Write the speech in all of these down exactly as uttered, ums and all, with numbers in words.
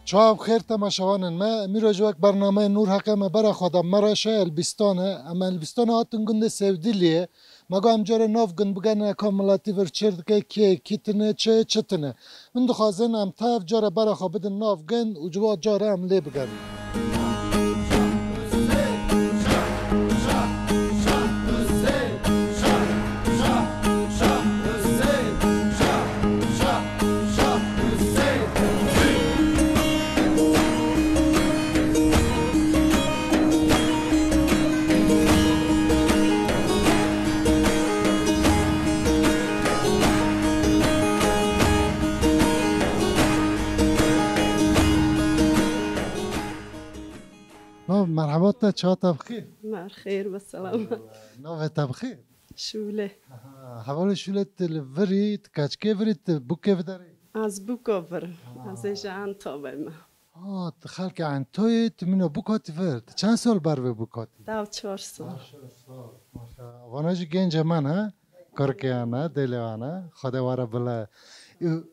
Çawa bi xêr temaşevanên me. Mîro ji wek bernameyê Nûr Heqê me bera xwe da me re şe Elbîstane. Em Elbîstane hatin gundê Sewdiliyê. Me got em cara nav gund bigerin eka miletî vir çêr dike kê kî tine çi çi tine. Min dixwazin em tev cara bera xwe bidin nav gund û ciwa cara em lê bigerin. Nav, merheba te, çawa te bi xêr? Merxêr, be selamet. Navê te bi xêr? Şûle. Aha, hevalê Şûle, tu li vir î, tu keçikê vir î, tu bûkê vidarî? Ez bûka vir im. Ha. Ez ê ji Entabe me. Ha, tu xelkê Entayê, tu mîna bûk hatî vir. Tu çend sal ber vê bûk hatî? Dev çar sal. Maşallah, maşallah. Vana jî gencê me ne, kurkê wan e, dêlê wan e. Xwedê we re bile. Û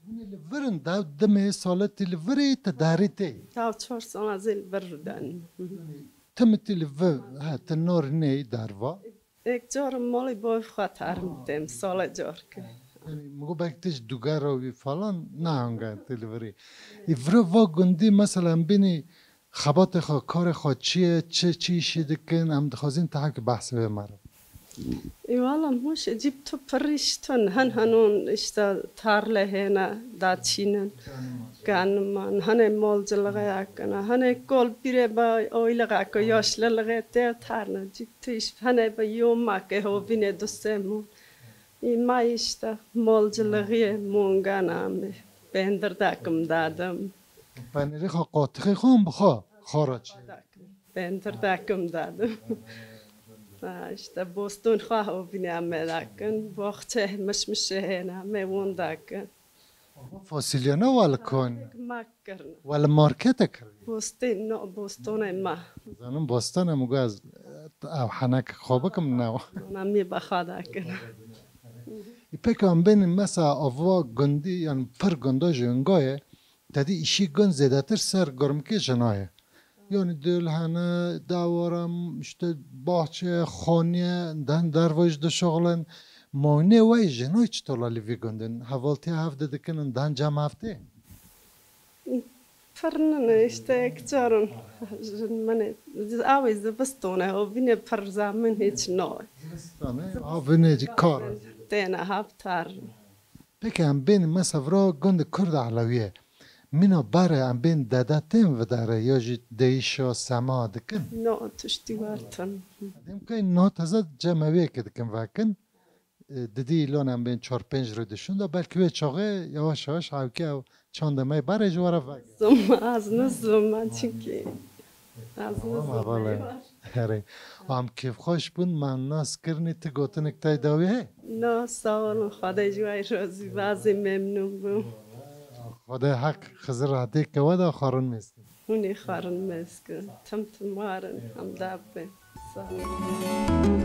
hûn ê li vir in, dev dimê salê tu li vir î, tu derî tê? Dev çar sal ez ê li vir de im. Tim tu li vir, he, tu norî neyî derva? Êk carim malê bavê xwe terim têm, salê carke. Yanî, min got belkî tu ji dugera wî falan, ne, ange tu li vir î. Ê, vira va gundî, mesela, em bînî xebatê xwe, karê xwe çi ye, çi, çi îşî dikin, em dixwazin tu hevkî behsê vê me re. Ê, wala, hûn şê cîb tu pirîş tun, hin hinûn, işte, tarle hêne, daçînin. Geniman, hene molciliğe yakına, hene kol pire ba oyliğe ko yaşlılığı te tarna cik tiş, hene ba yoma ke hovine du semu. İma işte molciliğe mungana me. Bendir dakim dadım. Peniri xo qotixi xon bixo, xo ra çi? Bendir dakim dadım. Ha, işte boston xo hovine me dakin, boxçe mişmişe hena me won dakin. Ama fasulyana wal kon. Mak kirine. Wal markete kirine. Boston, no, Bostonê ma. Zanim Bostonê mi gaz, ev henek xwe bikim ne. Ona mi bexada kin. Î peki em bên mesela ava gundî, yani pir gunda ji înga ye, tedî îşî gund zêdetir ser gurmikê jina ye. Yani dil hene, dewara, işte bahçe, xaniye, den dervoj dişuxulin. Mawînê we yê jina çi tola li vî gundin? Hevaltiya hev de dikin, den cem hev tê? Pir nine, işte ek carin. Jin min ê, awê zivistone, o vînê pir zamin hiç no. Zivistone, ha, vînê cî kar. Têne haftar. Peki em bên mesela vira gund Kurd Elewî ye. Mîna bare em bên dede tên vidare ya jî deyişa sema dikin? No, tiştî wertin. Dem kay no teze cemewiyeke dikin vekin. E, didî îlon em bên çar pênc rû dişûn da belkî wê çaxê yavaş yavaş hewke ew çanda me bare ji we re veke. Zim, ez nizim, çinkî ez nizim. Tamam, hevalê. Herê. Em kêfxweş bûn, me nas kirinî, tu gotinek tay dawî heye? Na, sağ olun, Xwedê ji we razî, bazî memnûn bûm. Xwedê heq Xizir rehetê ke we de xwarin mêz kin. Hûn ê xwarin mêz kin. Tim tim warin, em dab bin. Sağ olun.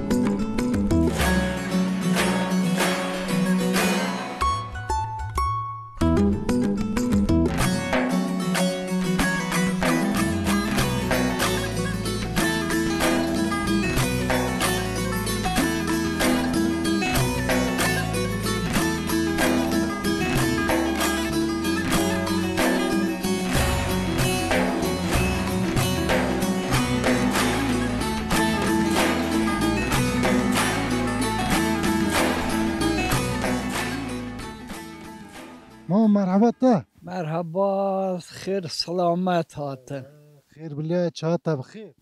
Mama, merhaba te. Merhaba, xêr selamet hatin. Xêr bilê, çawa te bi xêr?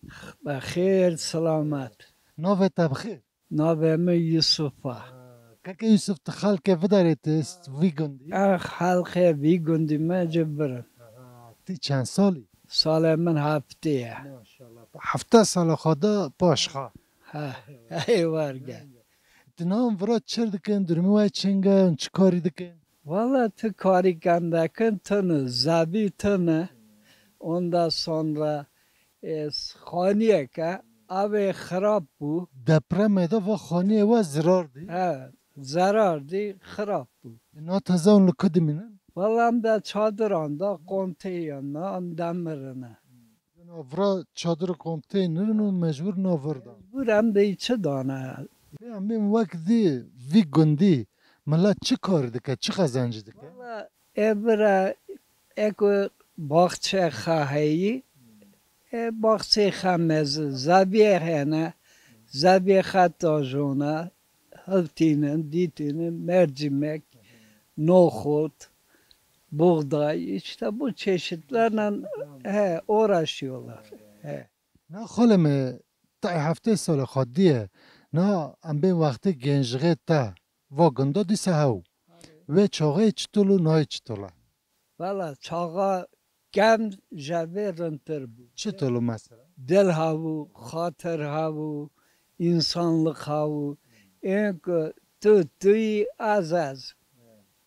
Be xêr selamet. Navê te bi xêr? Navê min Yusuf e. Keke Yusuf, tu xelkê vidarê tu vî gundî? Ex xelkê vî gundî me ci birin. Ti çend salî? Salê min heftê ye. Maşallah. Hefta sala xwe da paş xwe. He, ey werge. Di nav vira çir dikin, durumê we çing e, hûn çi karî dikin? Valla ti karî kendekin tune, zevî tune. Ondan sonra, e, xaniyeke, avê xirab bû. Depremê de va xaniyê we zirar dî? He, zerar dî, xirab bû. Na teze hûn li ku dimînin? Valla em de çadiran da, konteyan da, em demirine. Yan vira çadir û konteynerin û mecbur na vir da. Mecbur em de çi dane? Pê em bên wek dî vî gundî, milet çi kar dike, çi qezenc dike? Valla e vira eko baxçe xwe heyî, e baxçe xwe mezin, zeviyê hene, zeviyê xwe tajona, hiltînin, dîtînin, mercimek, noxot, buğday, işte bu çeşitlerle, he, uğraşıyorlar. He. Na xalê me, tayê heftê sala xwe diye, na em bên wextê gencixê te, va gunda dîsa hew. Wê çaxê çitul û nayê çitul e? Valla çaxa kem ji vê rintir bû. Çitul û mesela? Dil hebû, xatir hebû, insanlık hebû. Ên ku tu, tu yî, ez, ez.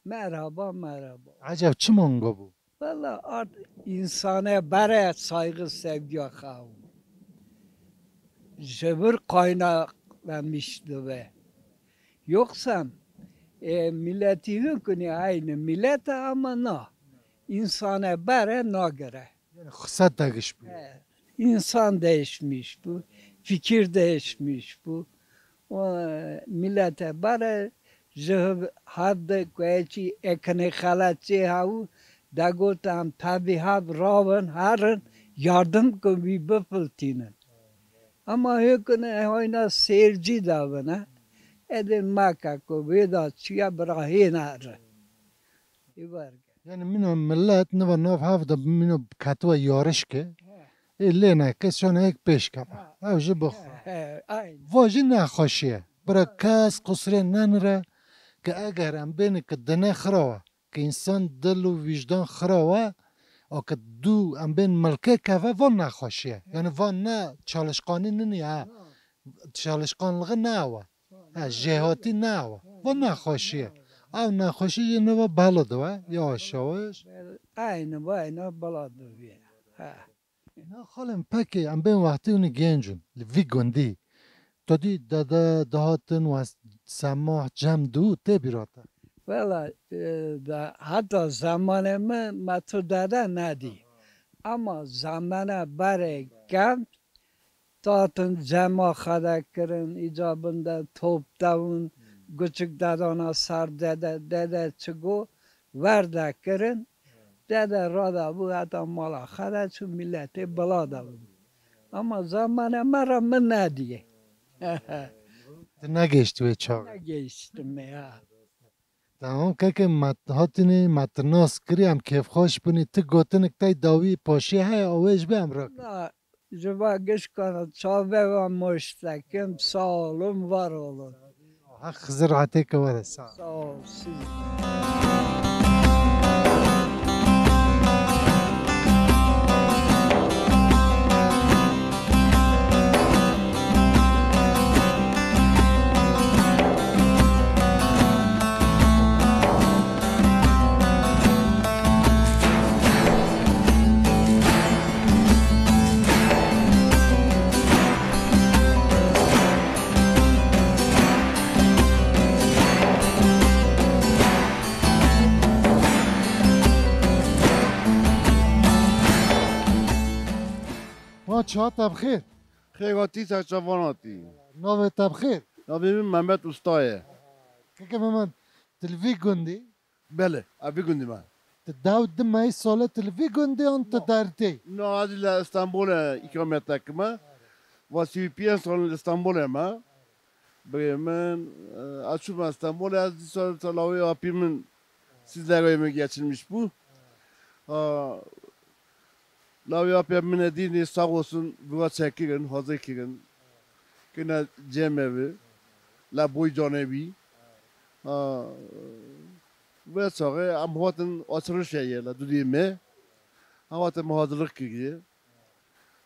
Merhaba, merhaba. Eceb çi mango bû? Valla art insane bere saygı sevgiya xwe hebû. Ji vir kaynaqlanmış dibe. Yoksa, e, milletî hûn kunî aynı millet e ama na. Însane bere nagire. Yani xislet degiş bû. He. Însan değişmiş bû, fikir değişmiş bû. O, e, milete bere ji hev-, hev de ku çî ekinê xelet çê hebû, de got em tevî hev rawin, herin, yardim ku wî bifiltînin. Ama hêkine hayna sêrcî davine. Edin meke ku vê da çiya bira hêne re. Ê werge. Yani mîna millet niva nav hev de mîna ketiwe yarişke. He. Ê lê neke şana yek pêş keve. Ha. Ew ji bixwe. He, he, aynen. Va jî nexweşiye. Bira kes qusrê nenire ki eger em bêne ki dine xirawe. Ki însan dil û wîjdan xira we, a ki dû em bên milkê keve, van nexweşiye. Yani van ne çalışkanî niniye, ha. Çalışkanlığı ne we. Ha, jêhatî ne we. Van nexweşiye. Ew nexweşî jî niva bela diwe, yavaş yavaş. Aynı bu, aynı bela dibe. Ha. Na xalên pekê em bên wextê hûnî genc in, li vî gundî. Tu dî dede dihatin we semah cem dû tê bîra te? Vela, e, da, heta zamanê min me tu dede nedî. Ama zamana berê kevt, tatin cema xwe de kirin, îcabin de top dewin, guçik dedana ser dede, dede çi got, wer de kirin. Dede rada bû heta mala xwe de çû, miletê bila de bû. Ama zamanê me re min nediye. Tu negihiştî wê çaxê? Negihiştime ya. Tamam, keke me hatinê, me tu nas kirî, em kêfxweş bûnî, tu gotinik tey dawî paşê heye, ew ê ji bê em re. Na, ji va gişkana çavê ve moştekim, sağ olun, var olun. Heq xizir etê ke were, sağ ol. Sağ ol, siz. Ma çawa te bi xêr? Xêr hatî, ser çavan hatî. Navê te bi xêr? Navê min Mehmet Usta ye. Keke Mehmet, tu li vî gundî? Belê, ev vî gundî me. Tu dew di mehî sale tu li vî gundî an tu dertê? Na, ez li Stenbolê îkamet dikim. Va sî û pênc sal li Stenbolê me. Birê min, e, ez çûme Stenbolê, ez dîsa te lawê apî min sîzdeh royê min geçirmiş bû. A, lawê apê min e dînê sağ olsun, viva çekirin, hazir kirin. Kine cemevî, la boy canevî. A, ve çaxê em hatin açılış ye, la dudî me. Em hatin hazırlık kiriye.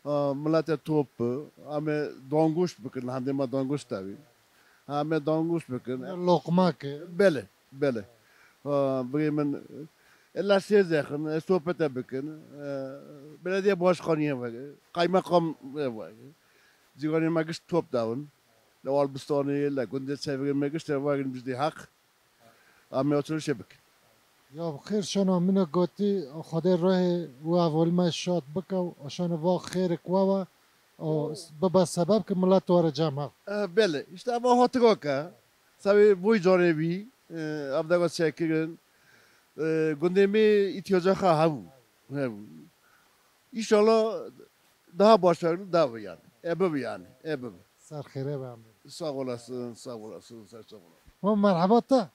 A, milete top bi, em ê danguşt bikin, hendê me danguşt tevî. Em ê danguşt bikin. Loqma ki. Belê, belê. A, birê min, illa sêr zexin, e, sohbete bikin. E, belediye başkaniyê ve, kaymakam ve. Cîranê me gişt top dawin. Li Albistanê, li gundê çevrê me gişt verin bizdê heq. Em ê açılışê bikin. Ya bi xêr şana min e gotî, Xwedê ruhê we evolî me şad bike û şana va xêrik we we û bibe sebeb ki milet were cem hev. Eh, belê, işte eva hatika ke, sevê boy canê bî, eh, ev dega çekirin, eh, gundê me îtiyaca xwe hebû, hebû. İnşallah daha başarılı daha yani. E, bibe yani, e, bibe. Ser xêrê be emrê. Sağ olasın, sağ olasın, ser sağ olasın. Ma merhaba te.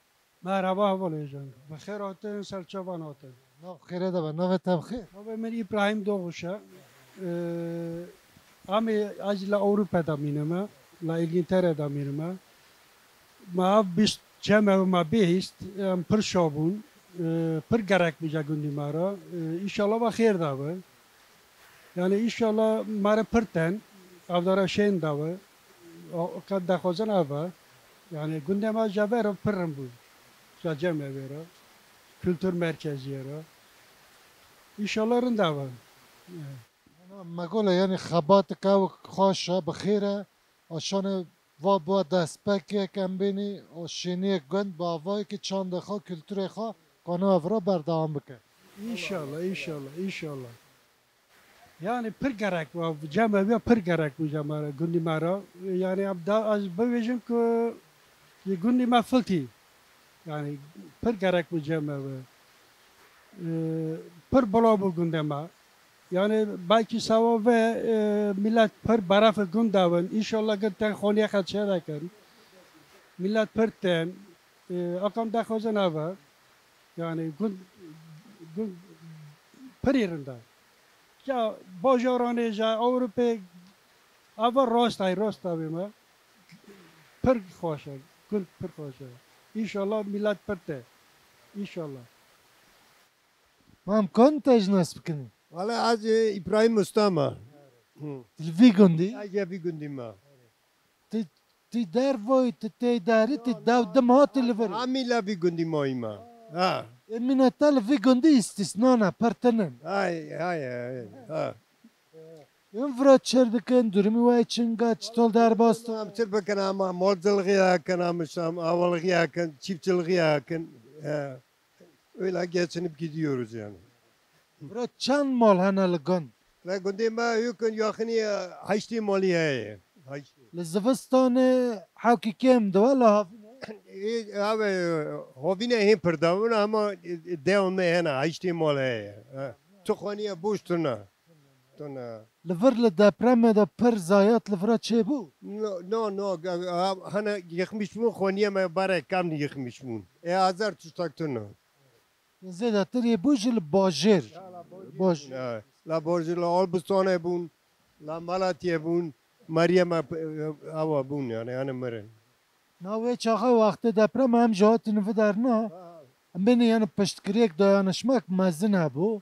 Merhaba, hevalê jeng. Bi xêr hatin, ser çavan hatin. Nav xêrê de be, navê te bi xêr? Navê min İbrahim Doğuş e. Ee, em ê, ez li Ewropa de mînime, li İngiltere de mînime. Me ev bîst cem ev me bihîst, em pir şa bûn. Ee, pir gerek bû je gundî me re. Ee, înşallah ve xêr de be. Yani înşallah me re pir tên, ev dara şên de be. O, o qet dexwazin ev e. Yani gundê me je vê re pir rind bû. Je cemê vê re. Kultur merkeziyê re. Înşallah rind ev e. Me gole, yani xebatik ew xweş e, bi xêr e. Aşanê va bû destpêkek em bênî, o şêniyê gund bi avayekî çandê xwe, kulturê xwe, kane ev re berdewam bike. Înşallah, înşallah, înşallah. Yani pir gerek bû, cem ev ya pir gerek bû cem me re, gundî me re. Yani em da ez bibêjim ku yê gundî me filtî. Yani pir gerek bû cem me ve. Ee, pir bila bû gundê me. Yani belkî sewa ve, e, millet pir berefê gund dawin. Înşallah gund tên xoniye xelçe dekin. Millet pir tên. Ee, akam dexwazin eve. Yani gund, gund pirî rind e. Ya bajaranê je Ewropê eve rast ay, rast avê me. Pir xweş e, gund pir xweş e. Înşallah millet pir te. Înşallah. Mam kon te ji nas bikinî? Wala ez, e, İbrahim Usta me. Hı. Li vî gundî? Ez ya vî gundî me. Ti, ti dervoyî, ti tê derî, ti dew dim hatî li vir. Amî la vî gundî mayî me. Ha. Ê mîna te li vî gundî îstîsna ne, pir tinin. Ay, ay, ay, ha. Em vira çêr dikin, durumî we çinga, çitol derbas to? Em çi bikin ama, malcilixî hekin, em şam, awilixî hekin, çîfçilixî hekin. He. Öyle geçinip gidiyoruz yani. Vira çend mal hene li gund? Li gundê me hûkin yaxinî heştê malî heye. Heştê. Li zivistanê hewkî kêm diwe, li havînê? Ê, ev, e, havînê hên pir dewin ama, e, dew me hene, heştê mal heye. Ha. Tu xweniye boş tune. Tune. Li vir li depremê de pir zayat li vira çêbû? No, no, no, ga-, ga-, hene yıkmış bûn, xweniye me barek kam yıkmış bûn. E, hazar tiştek tune. Zêdetir yê bû jî li bajêr. Baj- Ya, la bajêr, la Albistanê bûn, la Malatiyê bûn, Meryem ap-, awa bûn yani, yani mirin. Na wê çaxa wextê deprem em jî hatin vi derna. Em bênê yani piştgirêk dayanışmak mezin hebû.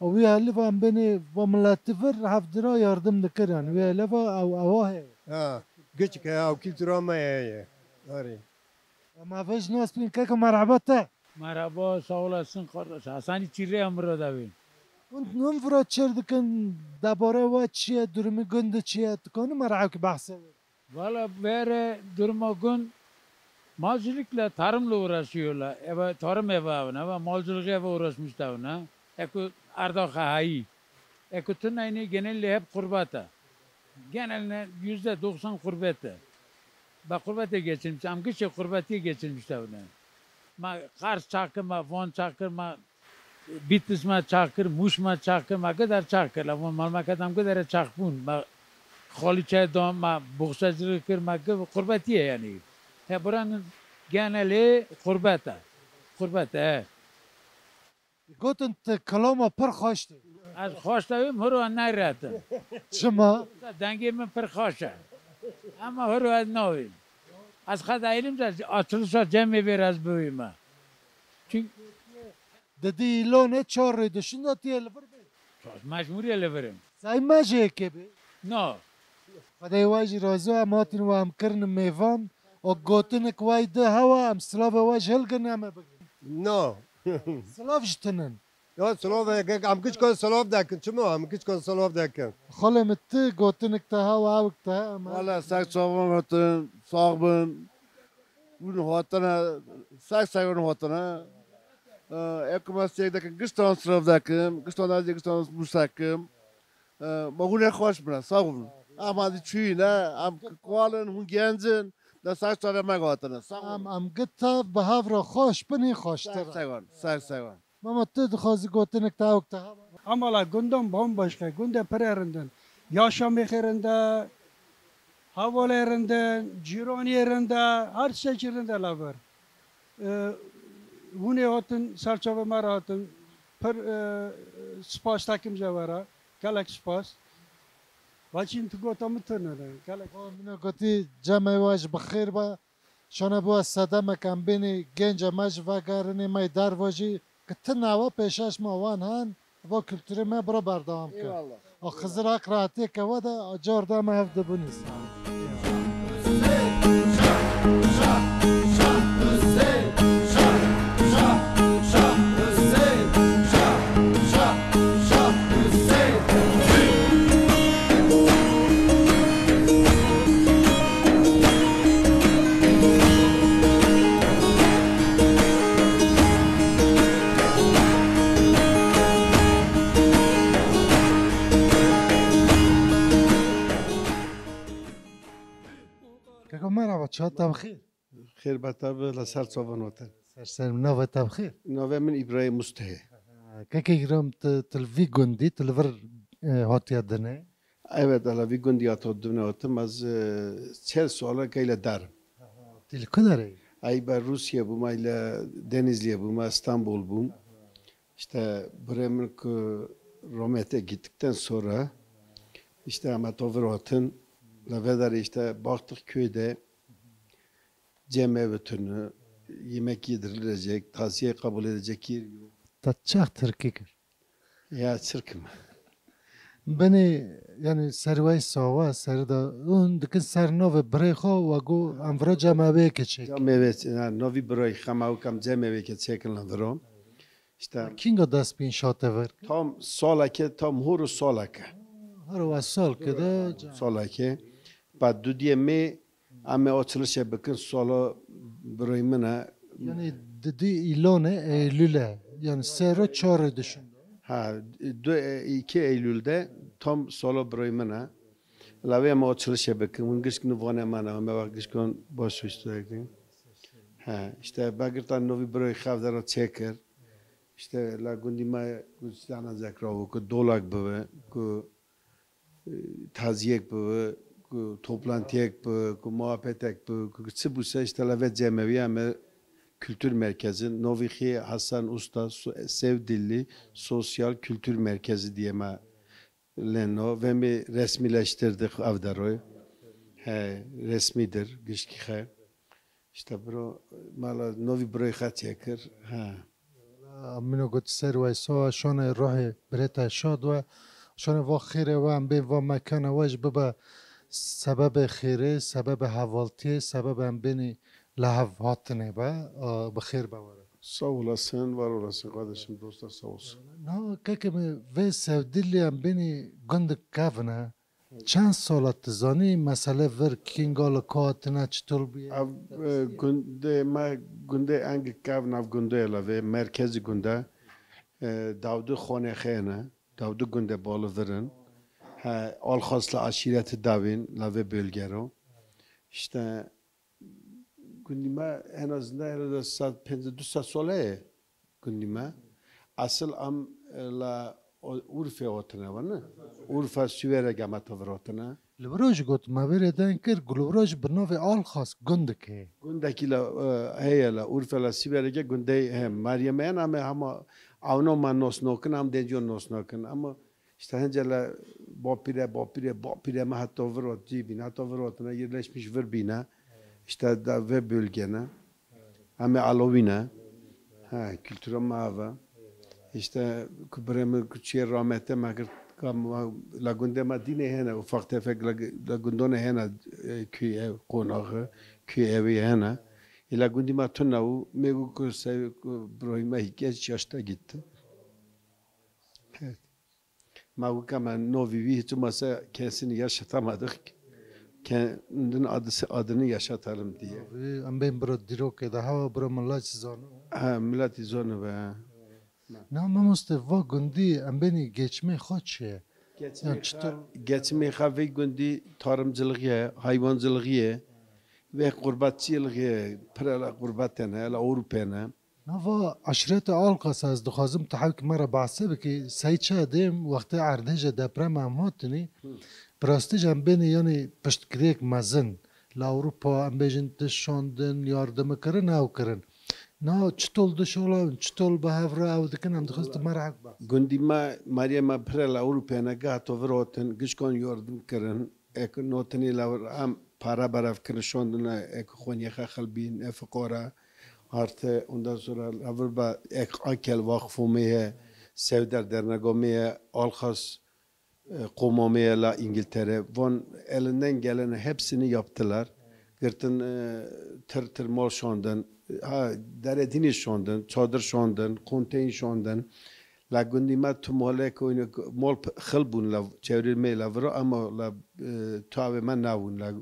Û wî heliva em bênê va milletî vir hevdira yardım dikir yani. Wî heliva ew, ewa heye. Ha, giçik heye, ew kültüra me heye. Arê. Em avê ji nas bikin, keko merheba te. Merhaba, sağ olasın kardeş. Hasanî çîrê em vira davê. Hûn, hûn vira çêr dikin, debare we çi ye, durumî gund çi ye? Tu kanî me re hewkî behsê wê? Valla vere duruma gund, malcılıkla, tarımla uğraşıyorlar. Eve tarım eve avına, eve malcılığı eve uğraşmış davına. Eko arda xehayî. Eko tu neynê genelde hep kurbata. Geneline yüzde doksan kurbete. Ba kurbete geçirmiş, am gişe kurbetiye geçirmiş davne. Ma Kars çakır, ma Van çakır, ma Bitlis ma çakır, Muş ma çakır, ma gider çakır. La Van malmeket am gidere çakbun. Ma xaliçe da, ma boxçacılık kir, ma gi-, kurbetiye yani. He buranın geneli kurbete. Kurbete, he. Gotin tu kilama pir xweş tê. Ez xweş tevim, hiro neyretim. Çima? Dengê min pir xweş e. Ama hiro ez navim. Ez xwe de elim de açılışa cemê vêr ez bivîme. Çünkü Didî îlonê çar rê dişin de tu yê li vir bê. Mecbûrî ye li vir im. Sey me jê yekê bê. No. Xwedê we jî razî, em hatin we em kirin mêvan. O gotinik wey di hewa, em silavê we ji hilgin em ê bigrin. No. Silav ji tinin. Ya silav, em giçkan silav dekin. Çima em giçkan silav dekin? Xalê min ti gotinik te hewa, ewik te hewa, em Wala sek çavan hatin, sax bin. Hûn hatine, sek sek hûn hatine. Ê, ku me sêk dekin, giştan sirov dekim, giştan ez ê giştan bûse kim. Ê, me hûn ê xweş bine, sağ olun. Em hadi çûyî ne, em kual in, hûn genc in, de ser çavê me hatine. Sağ olun. Em, em git tev bi hev re xweş bin, hî xweştir e. Ser sewan, ser sewan. Mama, tu dixwazî gotinek te ewk te hebe? Ama la gundon bomboş e, gundê pir e rindin. Yaşamê xê rinde, hevalê rinde, cîranê rinde, her tiştekî rinde la vir. Ee, hûn ê hatin, ser çavê me re hatin. Pir, e, spas tekim ji we re. Gelek spas. Vaçîn tu gota min tune ne. Gelek. Xwe min e gotî, cemê we ji bi xêr be. Şana bi we sedemek em bênî, genca me ji vegerînê me yê derve jî, ki ti newe pêşeş me wan hen, va kulturê me bira berdewam ke. Eyvallah. A Xizir hak rahatiyê ke we de, a car de me hev dibûnî. Keko, merhaba, çawa te bi xêr? Xêr be te bi, li ser çavan we te. Ser ser, navê te bi xêr? Navê min Îbrahîm Mustehê. Kekê giram, tu, tu li vî gundî, tu li vir, e, hatiye dinê? Evet, li vî gundî hatiye dinê hatim. Ez, e, çel sala keyle derim. Tî li ku derê? Ey be Rûsye bûm, ey li Denizliye bûm, Stenbol bûm. İşte birê min ku rahmete gittikten sonra işte em heta vir hatin. Li vê derê işte baktık köyde cem evi tune, yemek yedirilecek, taziye kabul edecek yer yok. Te çax tirkî kir? Ya çirkim. Benê, yani serway sawa, serida, hûn dikin ser navê birê xwe, we got, em vira cem evê ke çêk. Cem evê, ha, navî birayî xem ew kam cem evê ke çêkin li vira. İşte kînga dest pê înşaatê vir? Tam saleke, tam hor û saleke. Her wa salke de. Saleke. Ba dudiyê mê em ê açilişê bikin, sala birayî min e. Yani didî îlonê Eylül'e, yani sero çarê düşün. Ha, du, iki Eylül'de tam sala birayî min e. La vê em açilişê bikin. Hûn gişk nû vanê me ne, me wext gişkan baş wîst dikin. He, işte begirtan novî birayî xev de re çêkir. İşte la gundî me ku cenazek ra bû, ku dolak bibe, ku, e, taziyek bibe, ku toplantiyek bibe, ku muhabbetek bibe, ku çi bûse işte la vê cemevî em ê kültür merkezi, novî xî Hasan Usta So-, Sevdilli Sosyal Kültür Merkezi diye me leno, vê me resmîleştirdik ev deroy. He, resmîdir, gişkî xe. İşte biro, mala novî biroy xet çêkir. Ha. Amino got ser way so, şone ruhê birê te şad we. Şone va xêrê we, em bên va mekana we ji bibe sebebê xêrê, sebebê hevaltiyê, sebebê em bênî li hev hatinê be. A, bi xêr be were. Sağ olasın, var olasın kardeşim, dostlar sağ olsun. Na, keke me vê sevdilî em bênî gundik kevine. Çend sala tu zanî mesele vir kînga li ku hatine, çitur bûye? Ev, e, gundê me, gundê Engik kevn, ev gundê la vê merkezî gunde, e, dawdi xonê xêne, dawdi gunde bali virin. He, alxas li aşîreti davîn, la vê bölgero. İşte gundî me en azından herhalde sed pêncî du sed sale ye. Gundî me. Esil em, e, la o-, Urfê hatine ve ne? Urfa Siverek em heta vir hatine. Li viro jî got, me vê rê deng kir, ku li viro jî bi navê Alxas gundek heye. Gundekî la, e, heye la, Urfa la Sivereke gundê he, Meryem en em ê hema awno me nos nokin, em denciyo nos nokin. Ama işte hence la bapire, bapire, bapire me heta vir hat cî bîne, heta vir hatine, yerleşmiş vir bîne. İşte da ve bölgene. Em ê Alawî ne. Ha, kültüra me ava. İşte ku birê min ku çiye rahmete me kir, ka ma, la gundê me dînê hene, ufak tefek la, la gundonê hene, e, kü ev, qonaxı, kü evi hene. E, la gundî me tune û me gu ku se, ku birayî me hî genç yaşta gitti. Evet. Ma wika me novî wî hiç olmazsa kendisini yaşatamadık. Kendinin adısı, adını yaşatalım diye. Em bên bira dîrokê de hewa bira min laç zano. Ha, miletî zor nibe, ha. Na, mamoste, va gundî em bênî geçimê xwe çi ye? Geçimê Yani xwe, çitur? Geçimê xwe vê gundî tarımcılığı ye, hayvancılığı ye, ve gurbetçilik ye, pire la gurbetê ne, la Ewropê ne. Nava eşreta Alkas ez dixwazim tu hewk me re behse bikî, sey çi dêm wextê erdhêje deprem em hatinî, Hı. bi rastî jî em bênî yanî piştgirêk mezin li Ewropa, em bêjin tişt şandin, yardimi kirin, ew kirin. Na çitol dişolan, çitol bi hev re ew dikin, em dixwest tu me re hewk behs. Gundî me, Meryem me pire li Ewropê ne, geh to vir hatin, gişkan yardim kirin, ek notinî li vir em para berev kirin, şandin, ek xweniyê xelbîn, e fiqara, Artı ondan sonra li vir be ek Akel Vakfo me ye, Sevder Dernega me ye, Alkas, e, qoma me ye la İngiltere. Van elinden geleni hepsini yaptılar. Girtin, e, tir tir mal şandin. Ha, deredînî şandin, çadir şandin, konteyn şandin. La gundî me tu malek oyne mal p-, xil bûn la çevrî me la vira ama la, e, tu avê me nabûn la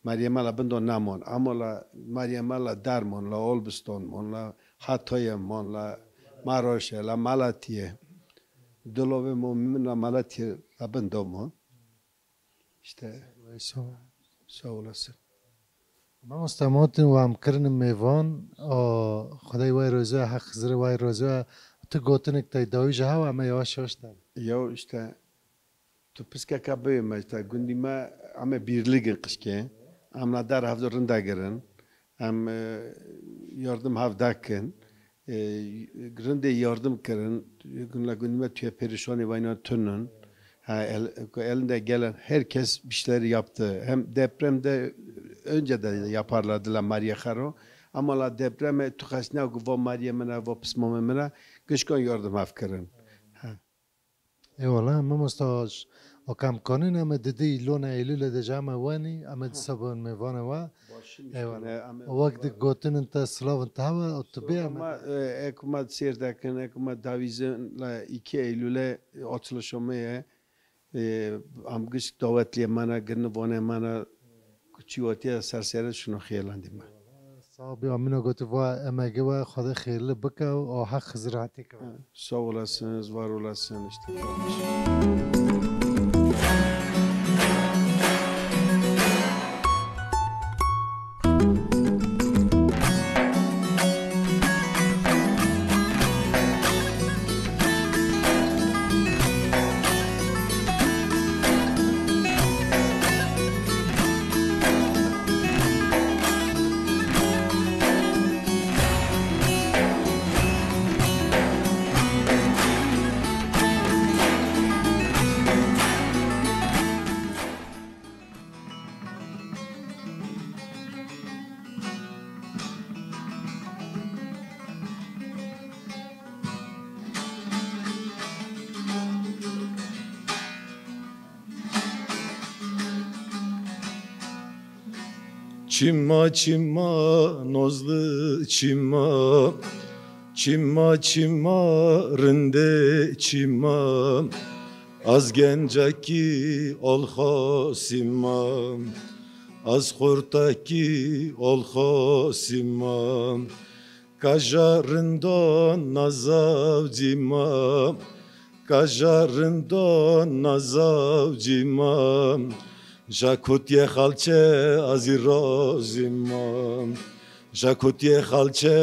Meryem la bin do nemon. Amo la Meryem la Dermon, la Olbiston mon, la Hatoye mon, la Maroşe, la Malatiye. Dilove mon min la Malatiye la bin do mon. İşte. Sağ ol. Sağ olasın. Mamoste Motin, we em kirin mêvan, a, Xwedê we roze, Heq Xizir we roze, tu gotinek te dawî ji hewa, em ê yavaş yavaş te. Ya işte, Tu piskeka bê me, işte, gundî me, em ê bîrlig in qişkê. Em la der hevdu rinda girin. Em, e, yardım hevda kin. E, rindê yardım kirin. Gunla gundî me tuye perişanê vayna tunun. Ha, el-, ku elinde gelen herkes bir şeyler yaptı. Hem depremde önce de yaparlardı la Maria Xero. Ama la depreme tu xesna ku va Maria mina, va pismame mina, gişkan yardım hev kirin. Ha. Eyvallah, mamosta, o kam konin em ê didî lona Eylûlê de ji em ê wenî, em ê disa bin mêvanê we. Eyvallah. O wek di gotinin te, silavin te hewe, o tu bê em ê. Ek ma sêr dekin, ek ma davîzin la iki Eylûlê açılışo me ye. E, em giş dawetliyê me ne, girin vonê me ne, Çîwatiya sersere şino xêlandî me. Sax bî, Amîna gotî va emegê we Xwedê xêrli bike û Heq Xizir hetî ke. Sağ olasınız, var olasın işte. Çima, çima, nozli çima, çima, çima, rindê çima, az gencekî olxosî ma, az xurtekî olxosî ma. Kaja rindan nazavcî ma, kaja rindan nazavcî ma. Ja kutiye xalçe azî rozî ma, ja kutiye xalçe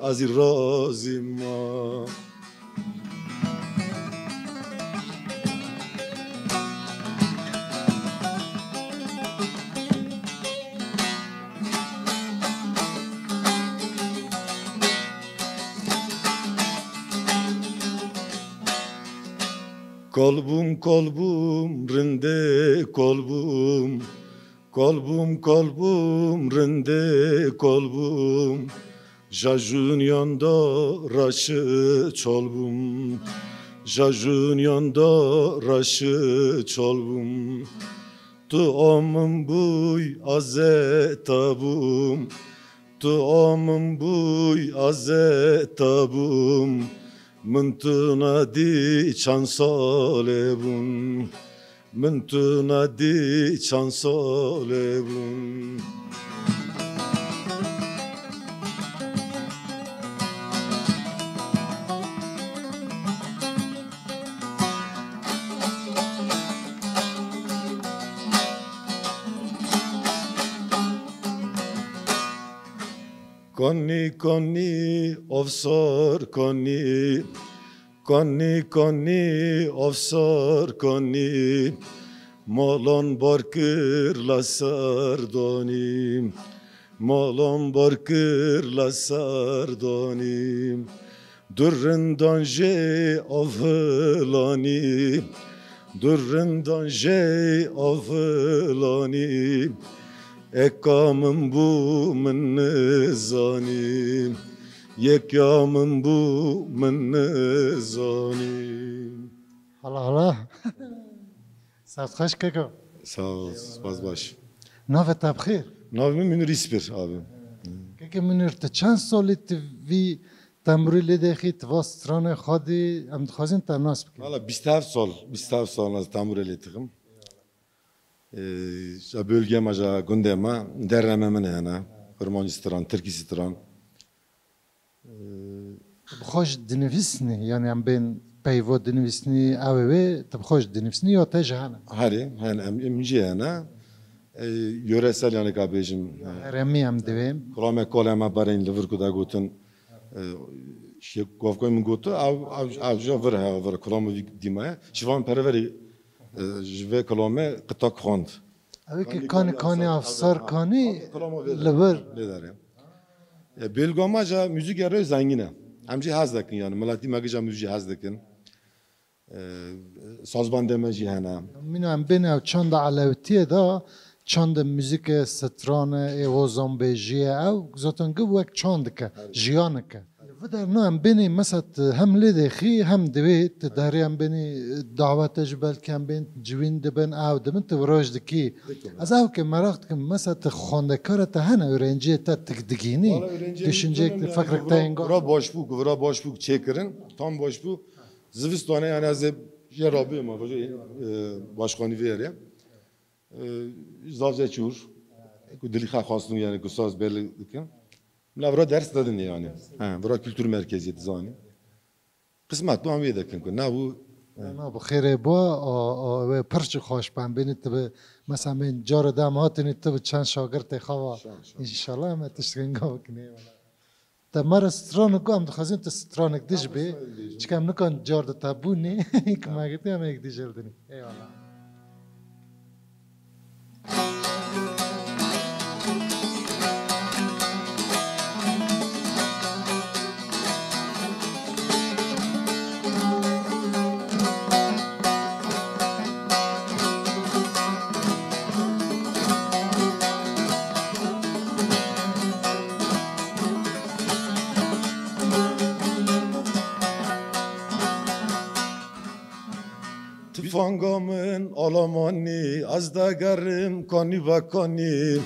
azî rozî ma. Kolbûm, kolbûm, rindê kolbûm. Kolbûm, kolbûm, rindê kolbûm. Ja jûn yanda raşi çolbûm. Ja jûn yanda raşi çolbûm. Tu amim bûy azeta bûm. Tu amim bûy azeta bûm. Min tu nadî çend salê bûn. Min tu nadî çend salê bûn. Kanî kanî, avsar kanî, kanî kanî, avsar kanî, malan bar kir la serdanî, malan bar kir la serdanî, du rindan jê avilanî, du rindan jê avilanî, eka min bû min nizanî. Yek ya min bû min nizanî. Hala hala. Saet xweş keko. Sağ ol, spas baş. Navê te bi xêr? Navê min Münir İspir abi. Keke Münir, tu çend salî tu vî tembûrê lê dexî, tu va stranê xwedî, em dixwazin te nas bikin. Valla bîst heft sal, bîst heft sal ez tembûrê lê dixim. Ee, ja bölge ma, ja gundê ma, dernemê min hene. Kurmancî stran, tirkî stran. Ee, Tu bi xwe jî dinivîsnî, yani em bên peyva dinivîsnî, ew ê wê, tu bi xwe jî dinivîsnî ya te jî hene? Herê, hene, em, em jî hene. Ee, yöresel yani ka bêjim. Herêmî em divêm. Kulame kolema berên li vir ku da gotin. Ee, şê govkoy min gotu, ev, ev, ev jî vir he, vir kulama vî dîmaya. Şivan Perverî, e, ji vê kulame qitak xwend. Ew ê ki kanî, kanî, kanî, afsar kanî, kanî, kulama vê li vir. Lê derê. E, bêlgama ja muzîkê rê zengîn e. Em jî hez dikin yani. Miletî me gija muzîkî hez dikin. E, sazbandê me jî hene. Mîna em bên ew çanda elewtiyê de, çanda muzîkê, stranê, ê hozanbêjiyê, ew zaten giv wek çandike, jiyanike. Li vir derna em bênê mesela tu hem lê dêxî, hem divê tu derê em bênê dawete ji belkî em bên ciwîn dibin, ew dibin, tu viraj dikî. Dikim, Ez ew ke meraq dikim, mesela tu xwendekara te hene, öğrenciyê te tu digihînî, Valla öğrenciyê düşünceyek min tu yani fikrek te vira, yênga. Vira baş bû, vira baş bû çêkirin, tam baş bû. Zivistanê yani ez ê jê rabiyê me, vajê, e, başkanî vê yerê. E, Zavze çûr, ku dilî xwe xwestin yani ku saz belli dikin. Min vira ders dedin yani. He, vira kültür merkeziyê dizanî. Qismet bû em wê dekin ku nebû. He. Na bi xêrê bû, o, o, wê pir jî xweş ben bînî tu bi, mesela min cara dem hatinî tu bi çend şagirtê xwe va. Şan, şan. İnşallah em tiştgên gav bikin, eyvallah. Te me re stranek got, em dixwazin tu stranek dij bê. Çika em nikan car di te bûnê, ki me girtî em êk dij hildinî. Eyvallah. Tifanga min alamanî, ez degerim kanî be kanî.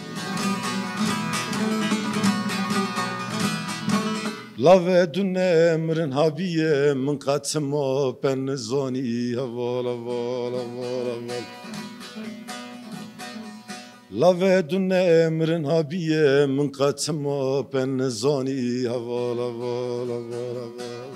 Lave dune mirin habiye, min qet çima pe nizanî, heval, heval, heval, heval. Lave dune mirin habiye, min qet çima pe nizanî, heval, heval, heval, heval.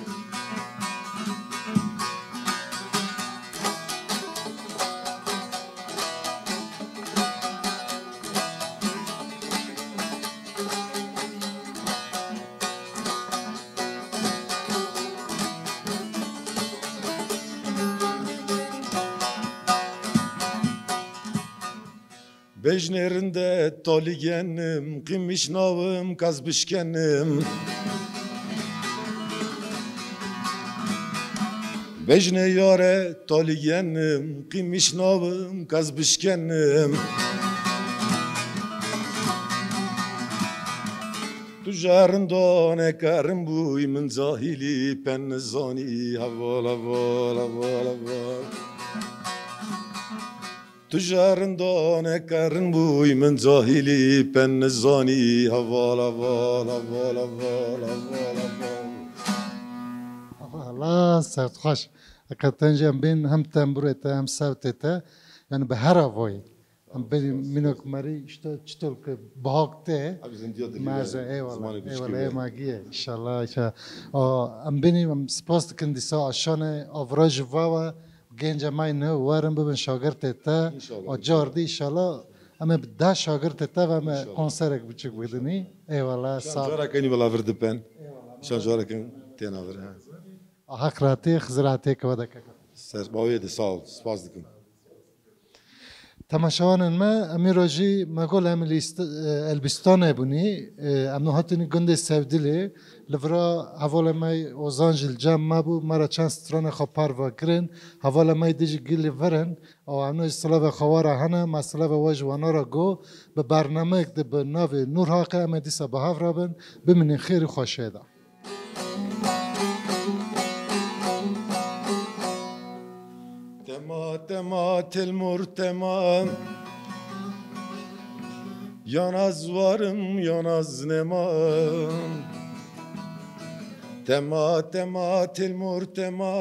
Bejnê rinde talî genim, qîmiş nawim kez bişkenim. Bejnê yare talî genim, qîmiş nawim kez bişkenim. Tu ji rindaneke rin bûyî, min cahilî pe nizanî, heval, heval, heval, heval. Tu ji rindaneke rin bûyî, min cahilî pe nizanî, heval, heval, heval, heval, heval, heval. Allah, sewt xweş. Heqeten jî em bên hem tembûrê te, hem sewtê te, yani bi her avayî. Em bênî mînak merî, işte çitor ki bihak te. Abi zindiya dilî. Meze, eyvallah, eyvallah, ê magî ye. İnşallah, inşallah. A, em bênî, em spas dikin dîsa aşane avra ji va ve, genca may ne werin bibin şagirtê te. İnşallah. A car dî inşallah. Em ê bi deh şagirtê te ve me konserek biçûk bidinî. Eyvallah, sağ ol. Cara kenî bila vir dipen. Şan cara ken têna vir, he. Haq ratê, Xizir atêke ve de kek. Ser bawê de, sağ ol. Spas dikim. Temaşevanên me, em îro jî me got em li Îst-, e, Elbîstanê bûnî. E, em nû hatinî gundê Sevdilê. Li vira hevalê me Ozan jî li cem me bû. Me re çend stranê xwe parve kirin. Hevalê me dî jî gilî vir in. Û em nû jî silavê xwe we re hene. Me silavê we ji wana re got. Bi bernameyek di bi navê Nûr Haqê em ê dîsa bi hev re bin. Bimînin xêr û xweşiyê de. Tema, tema, telmur, tema. Yan az warim, yan az nema. Tema, tema, telmur, tema.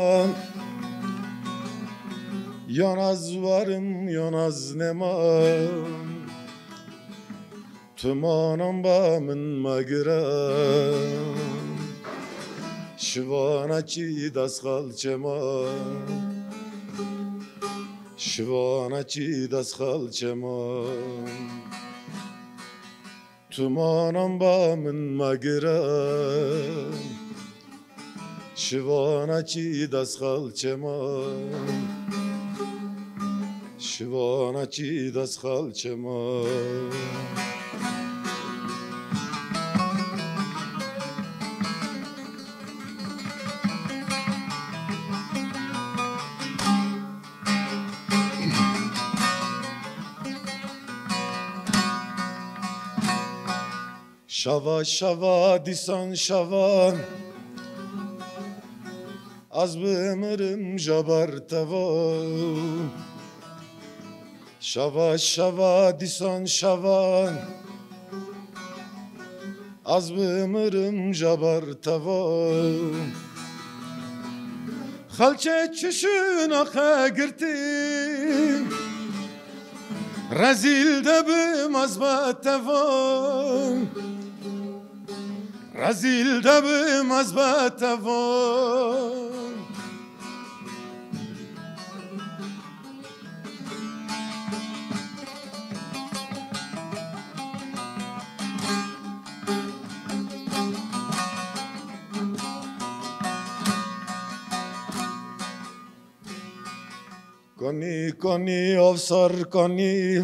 Yan az warim, yan az nema. Tumanan ba min megire, şivana çî das xalçema, şivana çî das xalçema. Tumanan ba min megire. Şivana çî das xalçema. Şivana çî das xalçema. Şava, şava, dîsan şava. Az bimirim jabar teva. Şava, şava, dîsan şava. Az bimirim jabar teva. Xalçe çişin axe girtin. Rezîl debim az be tevan. Rezîl debim az be tevan. Kanî, kanî, avsar kanî,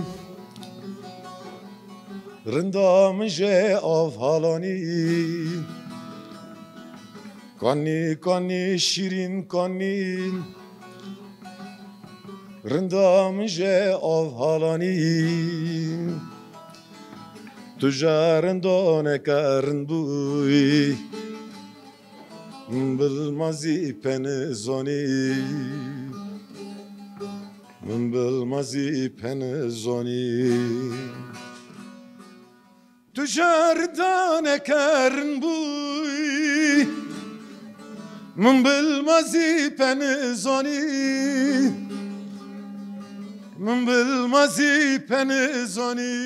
rinda min jê av halanî. Kanî, kanî, şîrîn kanî, rinda min jê av halanî. Tu jê rindaneke rind bûyî. Min bilmazî penizanî. Min bilmazî penizanî. Tu jê rindaneke rind bûyî. Min bilmazî penizanî. Min bilmazî penizanî.